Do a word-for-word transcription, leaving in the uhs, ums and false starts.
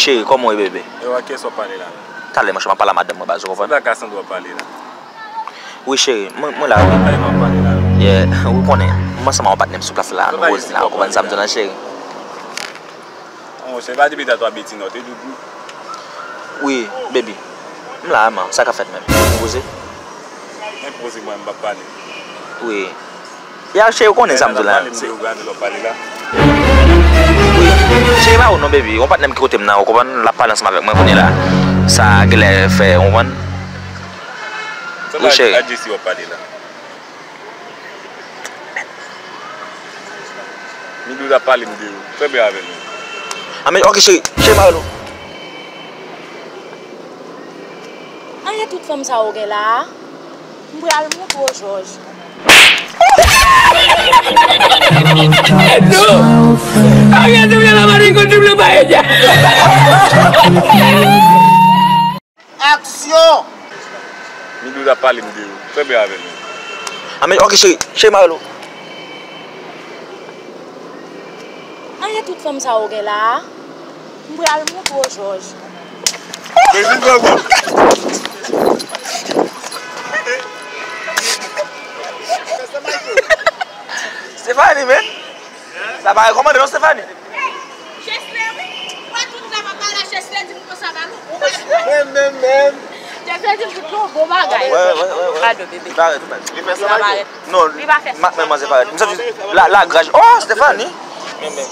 Cheri, kòman w ye, bebe? Yo, a kiyès w ap pale la? Talè, monchè, m ap pale a madanm mwen, baz, ou konprann? Se pa Cassandra w ap pale la? Wi, cheri, mwen, mwen la, wi. Talè, w ap pale la? Yeah, ou konnen, mwen ansanm ak yon patnè m sou plas la, nou koze la, ou konprann sa m di w la, cheri? Monchè, pa di beta twa beti non, te doudou. Wi, baby. M la, man, sa k ap fèt menm? Ou poze? Men poze mwen, m p ap pale. Wi. Ya, cheri, ou konnen sa m di w la. Wi. Cheri, pa ou non, baby. Yon patnè m ki kote m nan, ou konprann? L ap pale ansanm avèk mwen kounye la. Sa genlè fè, ou konprann? Wi, cheri. Sa pa Jesse w ap pale la? Midou t ap pale m de ou. Fè byen avè nou. A, men, ok, cheri. Cheri, pa rele w. Anyen tout fanm sa yo gen la a? M pral montre w, Jòj. Ariel te vle la mari konn double pa ella. Aksyon! Midou t ap pale m de ou. Fè byen avè nou. A, men, ok, cheri. Cheri, pa rele w. Anyen tout fanm sa yo gen la a? M pral montre w, Jòj. Men vin pran gòl. Stephanie, men. Sa pa rekòmande non, Stephanie. Chesle, wi. Ou wè tout la pa pale, Chesle di m konsa, ba nou. Men, men, men. Chesle di m tout yon bon bagay. Wè, wè, wè, wè. Pardon, bebe. Li parèt, ou mèt. Li fè sa, Michael? Non, li pa fè sa. M ap fè manzè parèt. M santi la, la graj. Oh, Stephanie. Men, men.